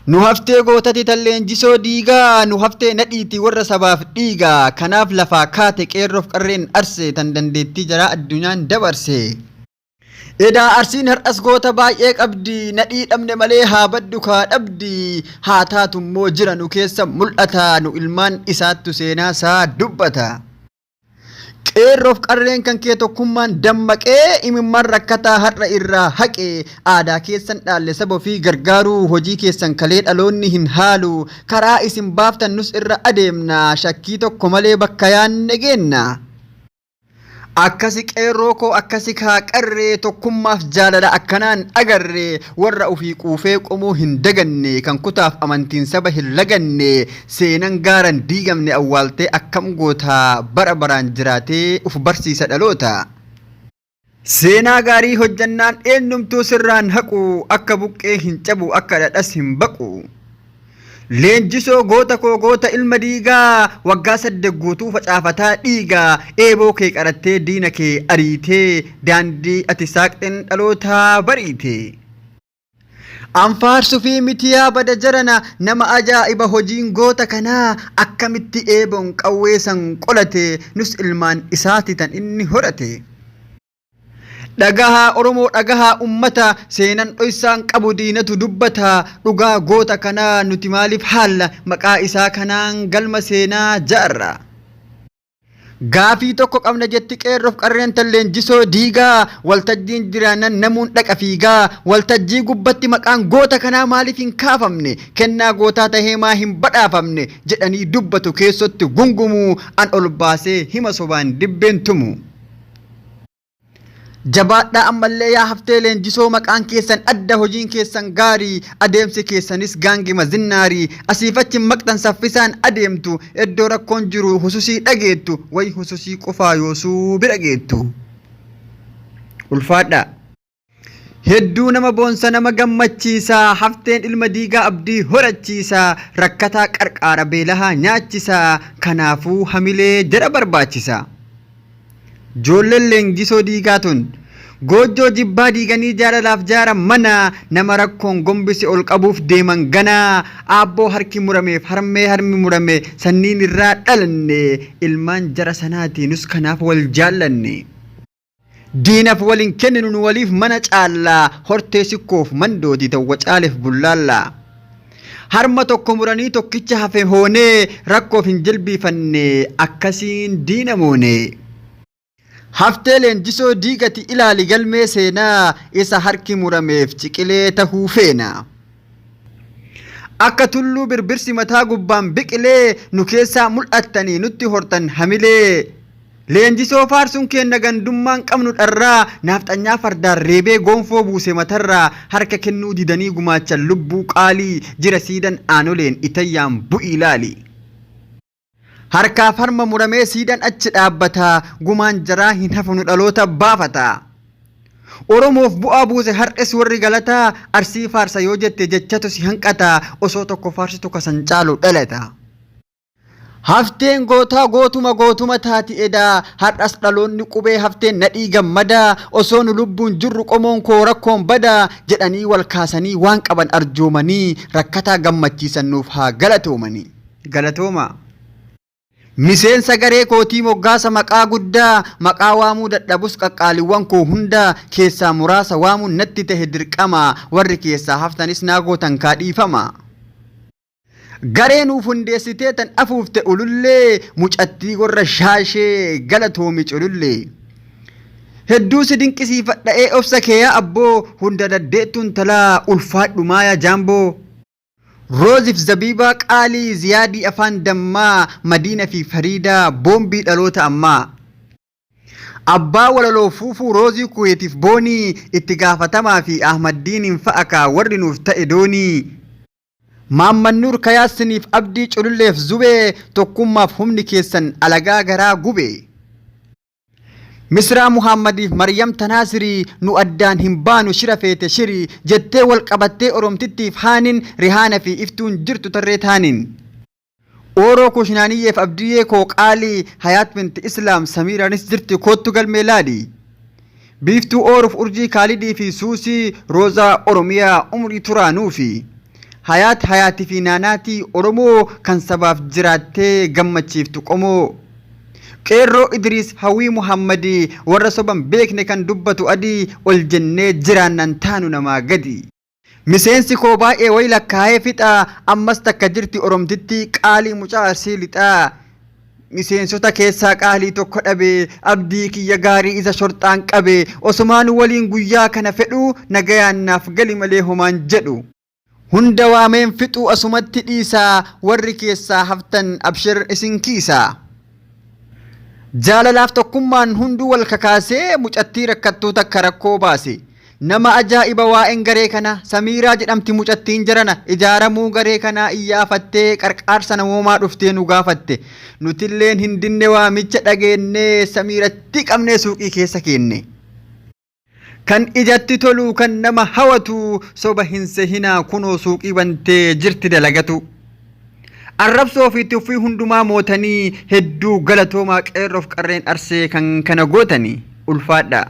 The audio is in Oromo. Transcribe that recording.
Nu haftee gootati tan leenjisoo diigaa nu haftee nadhiiti warra sabaaf dhiigaa kanaaf lafaa kaate qeerroof qarreen arse tan dandeettii jaraa addunyaan dabarse. Edaa arsiin har'as goota baay'ee qabdi nadhii dhabne malee haa baddu kaa dhabdi haa taatu immoo jira nu keessa mul'ata nu ilmaan isaattu seenaa isaa dubbata. Qeerroof qarreen kan kee tokkummaan dammaqee imimmaan rakkataa har'a irraa haqe aadaa keessan dhaalle saba ofii gargaaruu hojii keessan kalee dhaloonni hin haalu karaa isin baaftan nus irra adeemna shakkii tokko malee bakka yaanne geenna. Akkasi qeerroo koo akkasi kaa qarree tokkummaaf jaalala akkanaan agarre warra ofii quufee qomoo hin daganne kan kutaaf amantiin saba hin laganne Seenan gaaran diigamne awwaaltee akkam goota bara baraan jiraatee uf barsiisa dhaloota. Seenaa gaarii hojjannaan eenyumtuu sirraan haqu akka buqqee hin cabu akka dhadhas hin baqu. Leenjisoo goota koo goota ilma diigaa waggaa saddet guutuu facaafataa dhiiga eeboo kee qarattee diina kee ariitee daandii ati saaqxeen dhalootaa bariite. An faarsufii miti yaa bada jarana nama ajaa'iba hojiin goota kanaa akkamitti eeboon qawwee san qolate nus ilmaan isaati tan inni horate. Dhagahaa Oromoo dhagahaa ummata seenan dhoysaan qabu diinatu dubbata dhugaa goota kanaa nuti maaliif haalla maqaa isaa kanaan galma seenaa jaarra. Gaafii tokko qabna jetti qeerroof qarreen tan leenjisoo diigaa waltajjiin jiraannan namuun dhaqa fiigaa waltajjii gubbatti maqaan goota kanaa maaliif hin kaafamne kennaa gootaa tahee maa hin badhaafamne jedhanii dubbatu keessotti gungumu an ol baasee hima sobaan dibbeen tumu. Jabaadhaa ammallee yaa haftee leenjisoo maqaan keessan adda hojiin keessan gaarii adeemsi keessanis gaangima zinnaarii asiif achi hin maqxan saffisaan adeemtu iddoo rakkoon jiru hususii dhageettu way hususii qofaa yoosuu bira geettu. Ulfaadhaa. Hedduu nama boonsa nama gammachiisa hafteen ilma diigaa abdii horachiisa rakkataa qarqaara beelahaa nyaachisa kanaafuu hamilee jara barbaachisa. Joolleen leenjisoo diigaa tun goojjoo jibbaa diiganii jaalalaaf jaaran mana nama rakkoon gombise ol qabuuf deeman ganaa aabboo harki murameef harmee harmi murame sanniin irraa dhalanne ilmaan jara sanaati nus kanaaf wal jaallanne. Diinaf wal hin kenninu nu waliif mana caalla hortee sikkoof mandooti tan wacaaleef bullaalla. Harma tokko muranii tokkicha hafe hoonee rakkoof hin jilbiifanne akkasiin diina moone. Haftee leenjisoo diigati ilaali galmee seenaa isa harki murameef ciqilee tahuu feena. Akka tulluu birbirsi mataa gubbaan biqilee nu keessaa mul'attanii nutti hortan hamilee. Leenjisoo faarsuun keenna gandummaan qabnu dharraa naafxanyaa fardaan reebee goonfoo buuse matarraa harka kennuu didanii gumaachan lubbuu qaalii jira siidan aanoleen itayyaan bu'ii laali. Harkaaf harma muramee siidan achi dhaabbata gumaan jaraa hin hafu nu dhaloota baafata. Oromoof bu'aa buuse har'es warri galataa arsii faarsa yoo jette jechatu si hanqata osoo tokko faarsitu kasan caalu dhalata. Hafteen gootaa gootuma gootuma taati edaa har'as dhaloonni qubee hafteen nadhii gammadaa osoo nu lubbuun jirru qomoon koo rakkoon badaa jedhanii wal kaasanii waan qaban arjoomanii rakkataa gammachiisan nuuf haa galatoomanii. Galatoomaa. Miseensa garee kootii moggaasa maqaa guddaa maqaa waamuu dadhabus qaqqaaliwwan koo hunda keessaa muraasa waamuun natti tahe dirqama warri keessaa haftanis naa gootan kaa dhiifama. Garee nuuf hundeessitee tan afuufte ulullee mucattii warra shaashee galatoomi culullee. Hedduu si dinqisiifadha ee obsa kee yaa abboo hunda daddeettuun talaa ulfaadhu maayaa jaamboo. Roozif Zabiibaa qaalii Ziyaadii afaan dammaa Madiina fi Fariidaa boombii dhaloota ammaa. Abbaa walaloo Fuufuu Roozii Kuweetiif Boonii itti gaafatamaa fi Ahmaddiiniin fa'a kaa warri nuuf ta'e doonii. Maammannuur Kayaassiniif Abdii Cululleef Zubee tokkummaaf humni keessan alagaa garaa gube. Misraa Muhaammadiif Maryam Tanaasirii nu addaan hin baanu shira feete shiri jettee wal qabattee Oromtittiif haanin Rihaana fi Iftuun jirtu tarree taanin. Ooroo Kushnaaniyyeef Abdiyyee koo qaalii Hayaat binti Islaam Samiiraanis jirti koottu galmee laali. Biiftuu Ooruuf Urjii Kaalidii fi Suusii Roozaa Oromiyaa umrii turaa nuufi. Hayaat Hayaati fi Naanaatii Oromoo kan sabaaf jiraattee gammachiiftu qomoo. Qeerroo Idriis Hawwii Muhammadi warra soban beekne kan dubbatu adii ol jennee jiraannan taanu namaa gadi. Miseensi koo baay'ee wayi lakkaa'ee fixa ammas takka jirti Oromtittii qaalii mucaa Arsii lixaa. Miseensota keessaa qaalii tokko dhabe abdii kiyya gaarii isa shorxaan qabe osumaan waliin guyyaa kana fedhuu nagayaan naaf gali malee homaan jedhu. Hunda waameen fixuu asumatti dhiisaa warri keessaa haftan abshir isin kiisaa. Jaalalaaf tokkummaan hunduu wal kakaasee mucattii rakkattuu takka rakkoo baase. Nama ajaa'iba waa'een garee kana Samiiraa jedhamti mucattiin jarana ijaaramuu garee kanaa iyyaafattee qarqaarsa namoomaa dhuftee nu gaafatte. Nutilleen hin dinne waamicha dhageennee Samiiratti qabnee suuqii keessa keenne. Kan ijatti tolu kan nama hawatu soba hin sehinaa kunoo suuqii bantee jirti dalagatu. Arrabsoo fi tuffii hundumaa mootanii hedduu galatoomaa qeerroof qarreen Arsee kan kana gootanii ulfaadhaa.